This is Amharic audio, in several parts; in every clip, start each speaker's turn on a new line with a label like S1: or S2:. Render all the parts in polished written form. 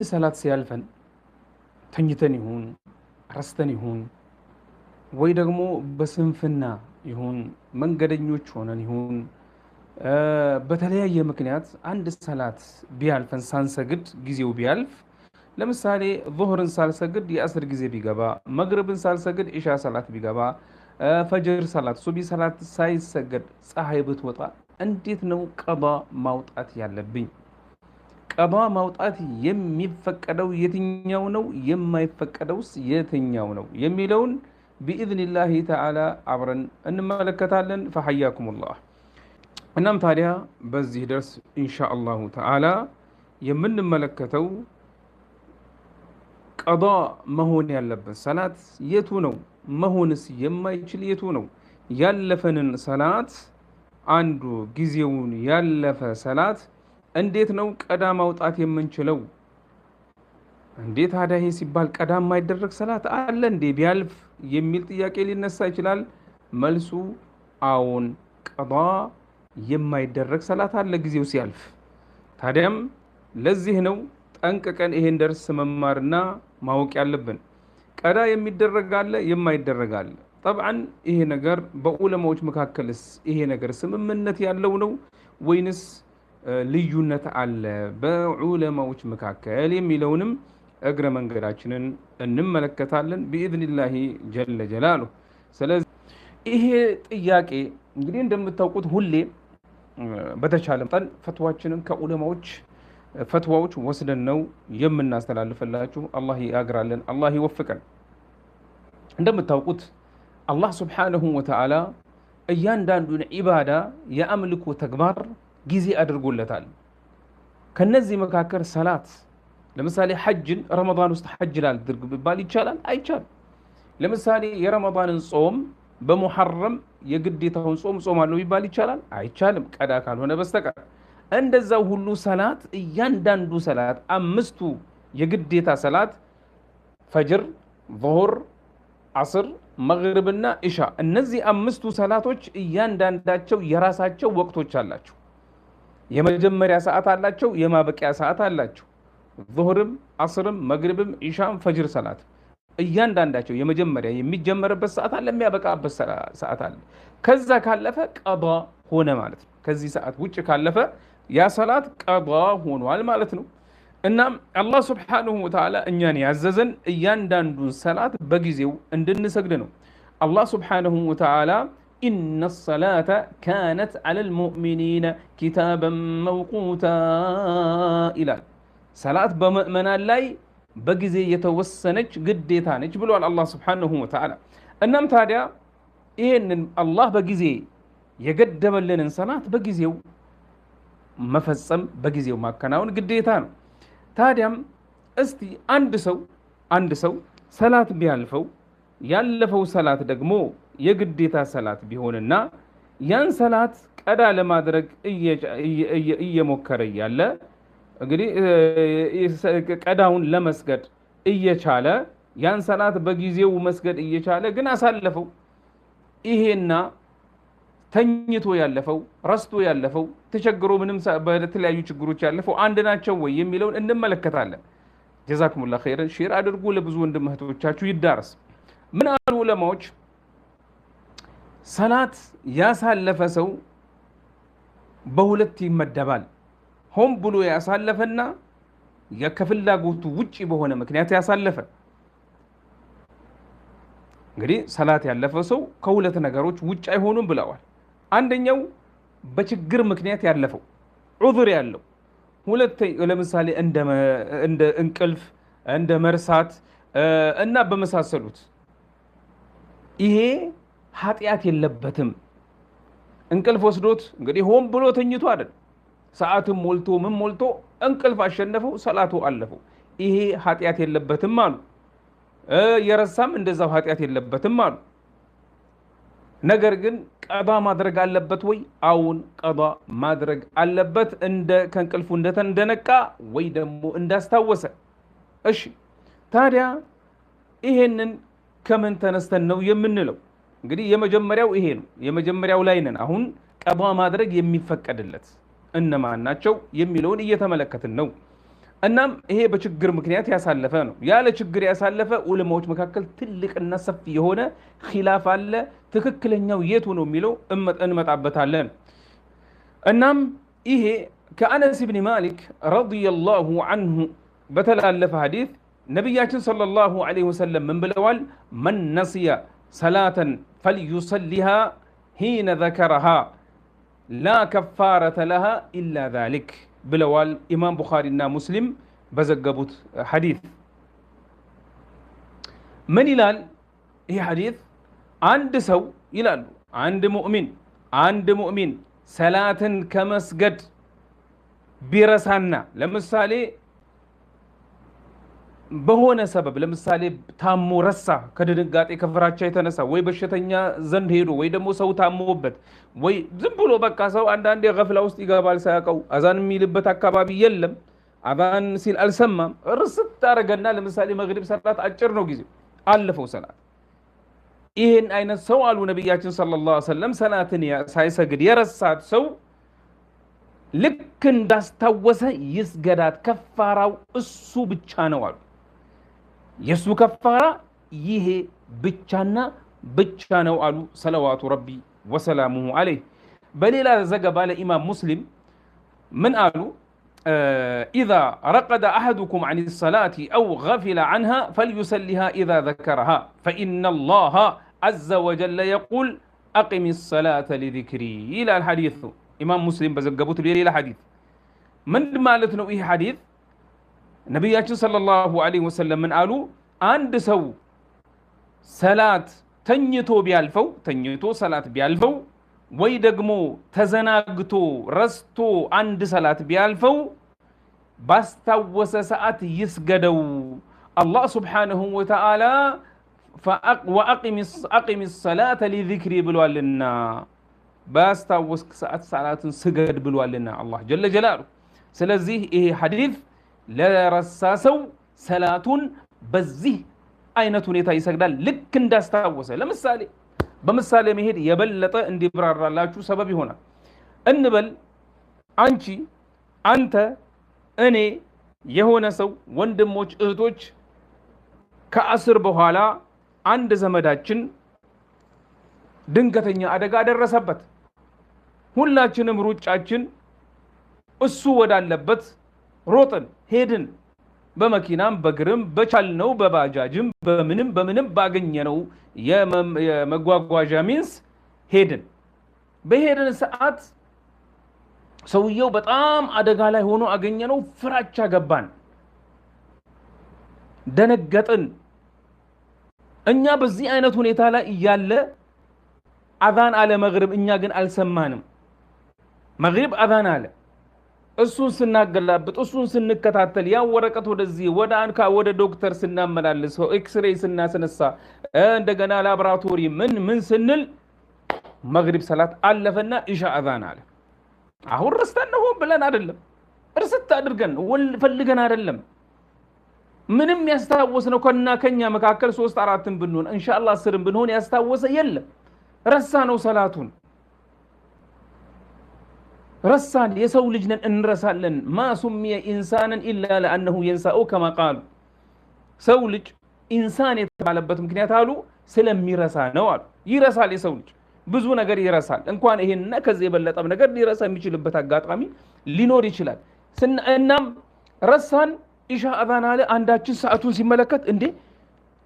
S1: ሰላት ሲያልፈን ተኝተን ይሁን፣ ረስተን ይሁን፣ ወይ ደግሞ በስንፍና ይሁን፣ መንገደኞች ሆነን ይሁን፣ በተለያየ ምክንያት አንድ ሰላት ቢያልፈን ሳንሰግድ ጊዜው ቢያልፍ፣ ለምሳሌ ዙህርን ሳልሰግድ የአስር ጊዜ ቢገባ፣ መግሪብን ሳልሰግድ ኢሻ ሰላት ቢገባ፣ ፈጅር ሰላት፣ ሱቢ ሰላት ሳይሰገድ ፀሐይ ብትወጣ እንዴት ነው ቀዷ ማውጣት ያለብኝ? ቀዷ ማውጣት የሚፈቀደው የትኛው ነው? የማይፈቀደውስ የትኛው ነው? የሚለውን ቢኢዝኒላሂ ተዓላ አብረን እንመለከታለን። ፈሐያኩሙላህ። እናም ታዲያ በዚህ ደርስ ኢንሻ አላሁ ተዓላ የምንመለከተው ቀዷ መሆን ያለበት ሰላት የቱ ነው? መሆንስ የማይችል የቱ ነው? ያለፈንን ሰላት፣ አንዱ ጊዜውን ያለፈ ሰላት እንዴት ነው ቀዳ ማውጣት የምንችለው? እንዴ ታዲያ ይሄ ሲባል ቀዳ የማይደረግ ሰላት አለ እንዴ ቢያልፍ የሚል ጥያቄ ሊነሳ ይችላል። መልሱ አዎን፣ ቀዳ የማይደረግ ሰላት አለ ጊዜው ሲያልፍ። ታዲያም ለዚህ ነው ጠንቅቀን ይሄን ደርስ መማርና ማወቅ ያለብን። ቀዳ የሚደረግ አለ፣ የማይደረግ አለ። ጠብዓን ይሄ ነገር በዑለማዎች መካከልስ ይሄ ነገር ስምምነት ያለው ነው ወይንስ ልዩነት አለ በዑለማዎች መካከል የሚለውንም እግረ መንገዳችንን እንመለከታለን ቢኢዝኒላሂ ጀለ ጀላሉ። ስለዚህ ይሄ ጥያቄ እንግዲህ እንደምታውቁት ሁሌ በተቻለ መጠን ፈትዋችንን ከዑለማዎች ፈትዋዎች ወስደን ነው የምናስተላልፍላችሁ። አላህ ያግራለን፣ አላህ ይወፍቀን። እንደምታውቁት አላህ ስብሓነሁ ወተዓላ እያንዳንዱን ዒባዳ፣ የአምልኮ ተግባር ጊዜ አድርጎለታል። ከነዚህ መካከል ሰላት፣ ለምሳሌ ሐጅን ረመዳን ውስጥ ሐጅ ላድርግ ቢባል ይቻላል? አይቻልም። ለምሳሌ የረመዳንን ጾም በሙሐረም የግዴታውን ጾም ጾማለሁ ቢባል ይቻላል? አይቻልም፣ ቀዳ ካልሆነ በስተቀር። እንደዛው ሁሉ ሰላት፣ እያንዳንዱ ሰላት፣ አምስቱ የግዴታ ሰላት ፈጅር፣ ዙሁር፣ አስር፣ መግሪብና ኢሻ፣ እነዚህ አምስቱ ሰላቶች እያንዳንዳቸው የራሳቸው ወቅቶች አላቸው። የመጀመሪያ ሰዓት አላቸው፣ የማበቂያ ሰዓት አላቸው። ዙሁርም፣ አስርም፣ መግሪብም፣ ኢሻም፣ ፈጅር ሰላት እያንዳንዳቸው የመጀመሪያ የሚጀመርበት ሰዓት አለ፣ የሚያበቃበት ሰዓት አለ። ከዛ ካለፈ ቀዷ ሆነ ማለት ነው። ከዚህ ሰዓት ውጭ ካለፈ ያ ሰላት ቀዷ ሆኗል ማለት ነው። እናም አላህ ስብሓንሁ ወተዓላ እኛን ያዘዘን እያንዳንዱን ሰላት በጊዜው እንድንሰግድ ነው። አላህ ስብሓንሁ ወተዓላ ኢነ ሰላተ ካነት ዐለል ሙእሚኒነ ኪታበን መውቁታ ይላል። ሰላት በምእመናን ላይ በጊዜ የተወሰነች ግዴታ ነች ብሏል አላህ ስብሓንሁ ወተዓላ። እናም ታዲያ ይህንን አላህ በጊዜ የገደበልንን ሰላት በጊዜው መፈጸም፣ በጊዜው ማከናወን ግዴታ ነው። ታዲያም እስቲ አንድ ሰው ሰላት ቢያልፈው፣ ያለፈው ሰላት ደግሞ የግዴታ ሰላት ቢሆንና ያን ሰላት ቀዳ ለማድረግ እየሞከረ እያለ፣ እንግዲህ ቀዳውን ለመስገድ እየቻለ፣ ያን ሰላት በጊዜው መስገድ እየቻለ ግን አሳለፈው። ይሄና ተኝቶ ያለፈው፣ ረስቶ ያለፈው፣ ተቸግሮ ምንም በተለያዩ ችግሮች ያለፈው አንድ ናቸው ወይ የሚለውን እንመለከታለን። ጀዛኩሙላህ ኸይረን። Share አድርጉ፣ ለብዙ ወንድም እህቶቻችሁ ይዳረስ። ምን አሉ ዑለማዎች? ሰላት ያሳለፈ ሰው በሁለት ይመደባል። ሆን ብሎ ያሳለፈና ከፍላጎቱ ውጪ በሆነ ምክንያት ያሳለፈ። እንግዲህ ሰላት ያለፈ ሰው ከሁለት ነገሮች ውጭ አይሆኑም ብለዋል። አንደኛው በችግር ምክንያት ያለፈው ዑዝር ያለው፣ ሁለት ለምሳሌ እንደ እንቅልፍ፣ እንደ መርሳት እና በመሳሰሉት፣ ይሄ ኃጢአት የለበትም። እንቅልፍ ወስዶት እንግዲህ ሆን ብሎ ተኝቶ አይደል፣ ሰዓትም ሞልቶ ምን ሞልቶ እንቅልፍ አሸነፈው፣ ሰላቱ አለፈው። ይሄ ኃጢአት የለበትም አሉ። የረሳም እንደዛው ኃጢአት የለበትም አሉ። ነገር ግን ቀዷ ማድረግ አለበት ወይ? አዎን፣ ቀዷ ማድረግ አለበት፣ እንደ ከእንቅልፉ እንደነቃ ወይ ደግሞ እንዳስታወሰ። እሺ ታዲያ ይሄንን ከምን ተነስተን ነው የምንለው? እንግዲህ የመጀመሪያው ይሄ ነው። የመጀመሪያው ላይ ነን አሁን። ቀዷ ማድረግ የሚፈቀድለት እነማን ናቸው የሚለውን እየተመለከትን ነው። እናም ይሄ በችግር ምክንያት ያሳለፈ ነው። ያለ ችግር ያሳለፈ ዑለማዎች መካከል ትልቅና ሰፊ የሆነ ኺላፍ አለ። ትክክለኛው የቱ ነው የሚለው እንመጣበታለን። እናም ይሄ ከአነስ ብን ማሊክ ረዲየላሁ አንሁ በተላለፈ ሐዲስ ነቢያችን ሰለላሁ ዐለይሂ ወሰለም ምን ብለዋል? መን ነሲየ ሰላተን ፈልዩሰሊሃ ሂነ ዘከረሃ ላ ከፋረተ ለሃ ኢላ ዛሊክ ብለዋል። ኢማም ቡኻሪና ሙስሊም በዘገቡት ሐዲስ ምን ይላል? ይህ ሐዲስ አንድ ሰው ይላሉ አንድ ሙእሚን ሰላትን ከመስገድ ቢረሳና፣ ለምሳሌ በሆነ ሰበብ፣ ለምሳሌ ታሞ ረሳ፣ ከድንጋጤ ከፍራቻ የተነሳ፣ ወይ በሽተኛ ዘንድ ሄዶ፣ ወይ ደግሞ ሰው ታሞበት፣ ወይ ዝም ብሎ በቃ ሰው አንዳንዴ ገፍላ ውስጥ ይገባል ሳያውቀው። አዛን የሚልበት አካባቢ የለም፣ አዛን ሲል አልሰማም፣ ርስት አደረገና ለምሳሌ መግሪብ ሰላት አጭር ነው ጊዜው፣ አለፈው ሰላት። ይህን አይነት ሰው አሉ ነቢያችን ሰለላሁ ዐለይሂ ወሰለም፣ ሰላትን ሳይሰግድ የረሳት ሰው ልክ እንዳስታወሰ ይስገዳት፣ ከፋራው እሱ ብቻ ነው አሉ። የእሱ ከፋራ ይሄ ብቻና ብቻ ነው አሉ ሰለዋቱ ረቢ ወሰላሙሁ ዐለይህ። በሌላ ዘገባ ለኢማም ሙስሊም ምን አሉ? ኢዛ ረቀደ አሐዱኩም ዐን ሰላቲ አው ገፊለ ዐንሃ ፈልዩሰሊሃ ኢዛ ዘከረሃ ፈኢነ አላህ ዐዘ ወጀለ የቁል አቂሚ ሰላተ ሊዚክሪ ይላል ሐዲሱ። ኢማም ሙስሊም በዘገቡት ሌላ ሐዲስ ምን ማለት ነው? ይህ ሐዲስ ነቢያችን ሰለላሁ ዐለይሂ ወሰለም ምን አሉ? አንድ ሰው ሰላት ተኝቶ ቢያልፈው፣ ተኝቶ ሰላት ቢያልፈው፣ ወይ ደግሞ ተዘናግቶ ረስቶ አንድ ሰላት ቢያልፈው ባስታወሰ ሰዓት ይስገደው። አላህ ስብሓነሁ ወተዓላ ወአቂሚ ሰላተ ሊዚክሪ ብሏልና፣ ባስታወስክ ሰዓት ሰላትን ስገድ ብሏልና አላህ ጀለ ጀላሉ። ስለዚህ ይሄ ሐዲስ ለረሳ ሰው ሰላቱን በዚህ አይነት ሁኔታ ይሰግዳል፣ ልክ እንዳስታወሰ። ለምሳሌ በምሳሌ መሄድ የበለጠ እንዲብራራላችሁ ሰበብ ይሆናል። እንበል አንቺ፣ አንተ፣ እኔ፣ የሆነ ሰው፣ ወንድሞች፣ እህቶች ከአስር በኋላ አንድ ዘመዳችን ድንገተኛ አደጋ ደረሰበት። ሁላችንም ሩጫችን እሱ ወዳለበት ሮጥን ሄድን። በመኪናም በእግርም በቻልነው በባጃጅም በምንም በምንም ባገኘነው የመጓጓዣ means ሄድን። በሄድን ሰዓት ሰውየው በጣም አደጋ ላይ ሆኖ አገኘነው። ፍራቻ ገባን፣ ደነገጥን። እኛ በዚህ አይነት ሁኔታ ላይ እያለ አዛን አለ መግሪብ፣ እኛ ግን አልሰማንም። መግሪብ አዛን አለ። እሱን ስናገላብጥ፣ እሱን ስንከታተል፣ ያን ወረቀት ወደዚህ ወደ አንካ ወደ ዶክተር ስናመላልሰው፣ ኤክስሬይ ስናስነሳ፣ እንደገና ላቦራቶሪ ምን ምን ስንል መግሪብ ሰላት አለፈና ኢሻ አዛን አለ። አሁን ረስተን ነው ብለን አይደለም፣ እርስት አድርገን ፈልገን አይደለም። ምንም ያስታወስ ነው ከና ከኛ መካከል ሶስት አራትን ብንሆን፣ ኢንሻአላህ 10ን ብንሆን ያስታወሰ የለም። ረሳ ነው፣ ሰላቱን ረሳን። የሰው ልጅ ነን፣ እንረሳለን። ማ ሱሚየ ኢንሳንን ኢላ ለአነሁ የንሳኡ ከማ ቃሉ። ሰው ልጅ ኢንሳን የተባለበት ምክንያት አሉ ስለሚረሳ ነው አሉ። ይረሳል፣ የሰው ልጅ ብዙ ነገር ይረሳል። እንኳን ይሄንና ከዚህ የበለጠም ነገር ሊረሳ የሚችልበት አጋጣሚ ሊኖር ይችላል። እናም ረሳን። ኢሻ አዛን አለ። አንዳችን ሰዓቱን ሲመለከት እንዴ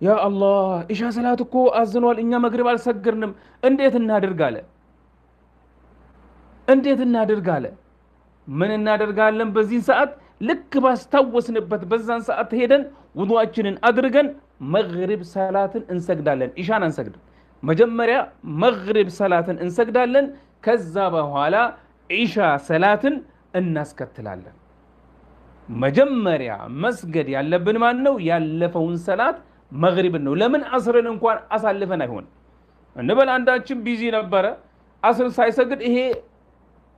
S1: ያ አላህ፣ ኢሻ ሰላት እኮ አዝኗል፣ እኛ መግሪብ አልሰግርንም፣ እንዴት እናድርግ አለ። እንዴት እናድርግ አለ። ምን እናደርጋለን? በዚህን ሰዓት ልክ ባስታወስንበት በዛን ሰዓት ሄደን ውዱአችንን አድርገን መግሪብ ሰላትን እንሰግዳለን። ኢሻን አንሰግድም። መጀመሪያ መግሪብ ሰላትን እንሰግዳለን። ከዛ በኋላ ኢሻ ሰላትን እናስከትላለን። መጀመሪያ መስገድ ያለብን ማን ነው? ያለፈውን ሰላት መግሪብን ነው። ለምን አስርን እንኳን አሳልፈን አይሆንም? እንበል አንዳችን busy ነበረ፣ አስርን ሳይሰግድ ይሄ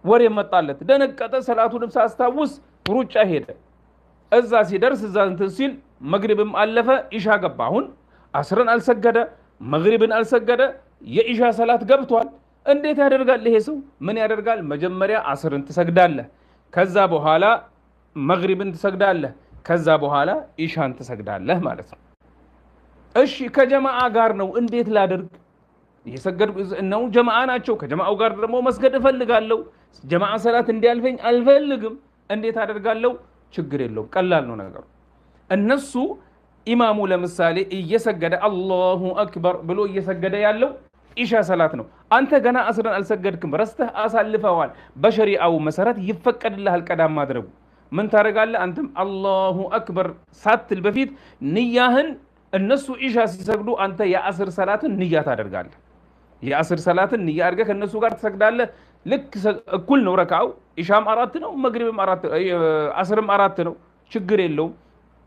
S1: ወሬ መጣለት፣ ደነቀጠ። ሰላቱንም ሳያስታውስ ሩጫ ሄደ። እዛ ሲደርስ፣ እዛ እንትን ሲል መግሪብም አለፈ፣ ኢሻ ገባ። አሁን አስርን አልሰገደ፣ መግሪብን አልሰገደ፣ የኢሻ ሰላት ገብቷል። እንዴት ያደርጋል ይሄ ሰው? ምን ያደርጋል? መጀመሪያ አስርን ትሰግዳለህ፣ ከዛ በኋላ መግሪብን ትሰግዳለህ። ከዛ በኋላ ኢሻን ትሰግዳለህ ማለት ነው። እሺ ከጀማዓ ጋር ነው እንዴት ላድርግ? እየሰገድኩ ነው፣ ጀማዓ ናቸው። ከጀማዓው ጋር ደግሞ መስገድ እፈልጋለሁ። ጀማዓ ሰላት እንዲያልፈኝ አልፈልግም። እንዴት አደርጋለሁ? ችግር የለውም፣ ቀላል ነው ነገሩ። እነሱ ኢማሙ ለምሳሌ እየሰገደ አላሁ አክበር ብሎ እየሰገደ ያለው ኢሻ ሰላት ነው። አንተ ገና አስርን አልሰገድክም፣ ረስተህ አሳልፈዋል። በሸሪዓው መሰረት ይፈቀድልሃል ቀዳም ማድረጉ። ምን ታደርጋለህ? አንተም አላሁ አክበር ሳትል በፊት ንያህን እነሱ ኢሻ ሲሰግዱ አንተ የአስር ሰላትን ንያ ታደርጋለህ። የአስር ሰላትን ንያ አድርገህ ከእነሱ ጋር ትሰግዳለህ። ልክ እኩል ነው ረካው። ኢሻም 4 ነው፣ መግሪብም 4፣ አስርም 4 ነው። ችግር የለውም።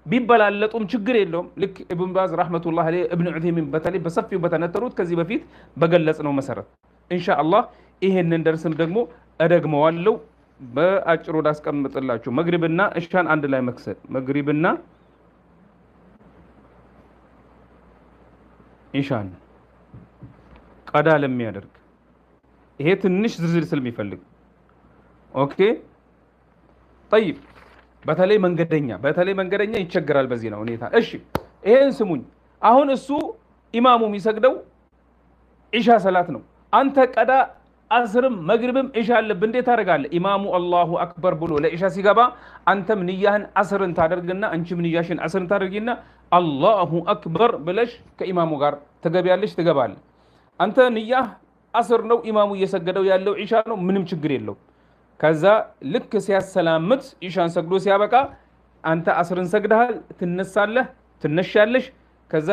S1: ቢበላለጡም ችግር የለውም። ልክ ኢብን ባዝ رحمة الله عليه፣ እብን ዑሰይሚን በተለይ በሰፊው በተነተሩት ከዚህ በፊት በገለጽነው መሰረት ኢንሻአላህ ይሄንን ደርስም ደግሞ እደግመዋለሁ። በአጭሩ ላስቀምጥላችሁ። መግሪብና እሻን አንድ ላይ መክሰድ፣ መግሪብና ኢሻን ቀዳ ለሚያደርግ ይሄ ትንሽ ዝርዝር ስለሚፈልግ okay طيب። በተለይ መንገደኛ ይቸገራል በዚህ ነው ሁኔታ። እሺ ይሄን ስሙኝ። አሁን እሱ ኢማሙ የሚሰግደው ኢሻ ሰላት ነው። አንተ ቀዳ አስርም መግሪብም ኢሻ አለብህ። እንዴት ታደርጋለህ? ኢማሙ አላሁ አክበር ብሎ ለኢሻ ሲገባ አንተም ንያህን አስርን ታደርግና አንቺም ንያሽን አስርን ታደርጊና አላሁ አክበር ብለሽ ከኢማሙ ጋር ትገቢያለሽ፣ ትገባለህ። አንተ ንያህ አስር ነው፣ ኢማሙ እየሰገደው ያለው ኢሻ ነው። ምንም ችግር የለው። ከዛ ልክ ሲያሰላምት ኢሻን ሰግዶ ሲያበቃ አንተ አስርን ሰግደሃል፣ ትነሳለህ፣ ትነሻለሽ። ከዛ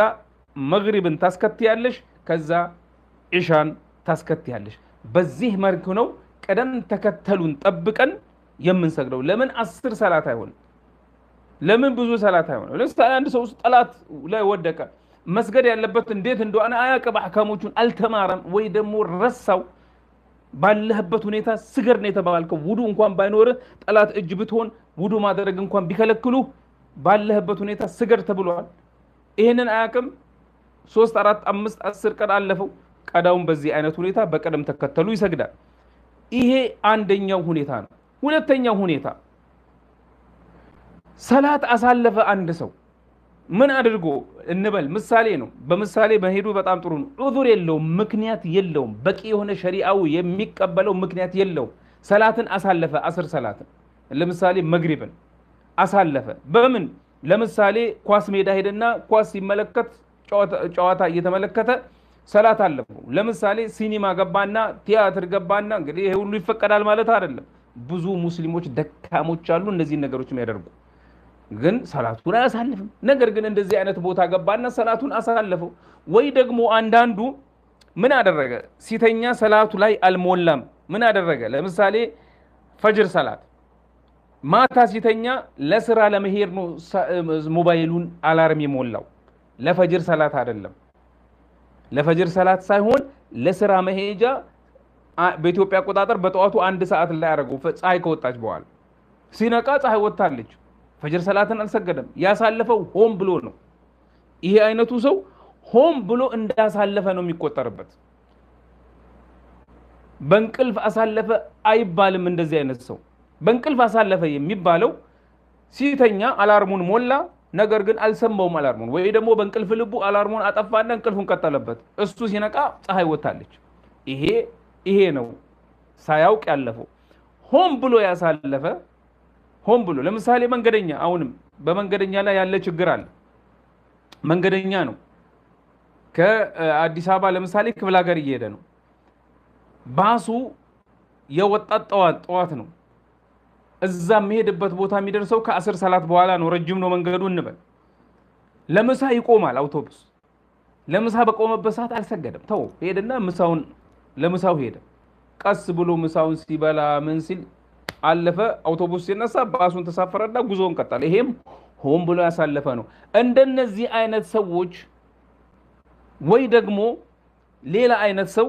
S1: መግሪብን ታስከትያለሽ፣ ከዛ ኢሻን ታስከትያለሽ። በዚህ መልኩ ነው ቅደም ተከተሉን ጠብቀን የምንሰግደው። ለምን 10 ሰላት አይሆንም? ለምን ብዙ ሰላት አይሆንም? ለምሳሌ አንድ ሰው ጠላት ላይ ወደቀ፣ መስገድ ያለበት እንዴት እንደሆነ አያውቅም፣ አህካሞቹን አልተማረም፣ ወይ ደግሞ ረሳው። ባለህበት ሁኔታ ስገድ ነው የተባልከው። ውዱ እንኳን ባይኖርህ ጠላት እጅ ብትሆን ውዱ ማድረግ እንኳን ቢከለክሉ ባለህበት ሁኔታ ስገድ ተብሏል። ይሄንን አያውቅም። 3፣ 4፣ 5፣ 10 ቀን አለፈው። ቀዳውን በዚህ አይነት ሁኔታ በቅደም ተከተሉ ይሰግዳል። ይሄ አንደኛው ሁኔታ ነው። ሁለተኛው ሁኔታ ሰላት አሳለፈ አንድ ሰው ምን አድርጎ እንበል፣ ምሳሌ ነው። በምሳሌ መሄዱ በጣም ጥሩ ነው። ዑዙር የለውም፣ ምክንያት የለውም፣ በቂ የሆነ ሸሪዓው የሚቀበለው ምክንያት የለውም። ሰላትን አሳለፈ፣ አስር ሰላትን ለምሳሌ መግሪብን አሳለፈ። በምን ለምሳሌ ኳስ ሜዳ ሄደና ኳስ ሲመለከት ጨዋታ እየተመለከተ ሰላት አለፈው። ለምሳሌ ሲኒማ ገባና ቲያትር ገባና፣ እንግዲህ ይሄ ሁሉ ይፈቀዳል ማለት አይደለም። ብዙ ሙስሊሞች ደካሞች አሉ እነዚህን ነገሮች የሚያደርጉ፣ ግን ሰላቱን አያሳልፍም። ነገር ግን እንደዚህ አይነት ቦታ ገባና ሰላቱን አሳለፈው። ወይ ደግሞ አንዳንዱ ምን አደረገ? ሲተኛ ሰላቱ ላይ አልሞላም። ምን አደረገ? ለምሳሌ ፈጅር ሰላት ማታ ሲተኛ ለስራ ለመሄድ ነው ሞባይሉን alarm የሞላው፣ ለፈጅር ሰላት አይደለም። ለፈጅር ሰላት ሳይሆን ለስራ መሄጃ በኢትዮጵያ አቆጣጠር በጠዋቱ 1 ሰዓት ላይ አደረገው። ፀሐይ ከወጣች በኋላ ሲነቃ ፀሐይ ወጥታለች። ፈጅር ሰላትን አልሰገደም። ያሳለፈው ሆን ብሎ ነው። ይሄ አይነቱ ሰው ሆን ብሎ እንዳሳለፈ ነው የሚቆጠርበት። በእንቅልፍ አሳለፈ አይባልም። እንደዚህ አይነት ሰው በእንቅልፍ አሳለፈ የሚባለው ሲተኛ alarm ኡን ሞላ፣ ነገር ግን አልሰማውም alarm ኡን፣ ወይ ደግሞ በእንቅልፍ ልቡ alarm ኡን አጠፋና እንቅልፉን ቀጠለበት። እሱ ሲነቃ ፀሐይ ወጥታለች። ይሄ ነው ሳያውቅ ያለፈው። ሆን ብሎ ያሳለፈ፣ ሆን ብሎ ለምሳሌ መንገደኛ፣ አሁንም በመንገደኛ ላይ ያለ ችግር አለ። መንገደኛ ነው፣ ከአዲስ አበባ ለምሳሌ ክፍለ ሀገር እየሄደ ነው። ባሱ የወጣት ጠዋት ጠዋት ነው። እዛ የሚሄድበት ቦታ የሚደርሰው ከ10 ሰላት በኋላ ነው። ረጅም ነው መንገዱ እንበል። ለምሳ ይቆማል አውቶቡስ። ለምሳ በቆመበት ሰዓት አልሰገደም። ተው ሄደና ምሳውን ለምሳው ሄደ። ቀስ ብሎ ምሳውን ሲበላ ምን ሲል አለፈ። አውቶቡስ ሲነሳ ባሱን ተሳፈረና ጉዞውን ቀጠለ። ይሄም ሆን ብሎ ያሳለፈ ነው። እንደነዚህ አይነት ሰዎች ወይ ደግሞ ሌላ አይነት ሰው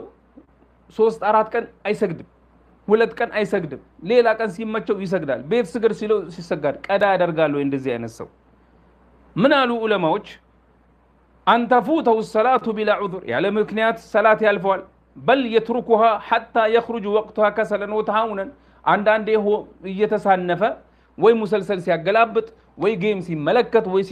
S1: 3፣ 4 ቀን አይሰግድም፣ 2 ቀን አይሰግድም። ሌላ ቀን ሲመቸው ይሰግዳል። ቤት ስገድ ሲለው ሲሰጋድ ቀዳ ያደርጋል። ወይ እንደዚህ አይነት ሰው ምን አሉ ዑለማዎች? أن تفوته الصلاة بلا عذر፣ ያለ ምክንያት ሰላት ያልፈዋል። بل يتركها حتى يخرج وقتها كسلا وتهاونا። አንዳንዴ እየተሳነፈ ወይ ሙሰልሰል ሲያገላብጥ ወይ game ሲመለከት ወይ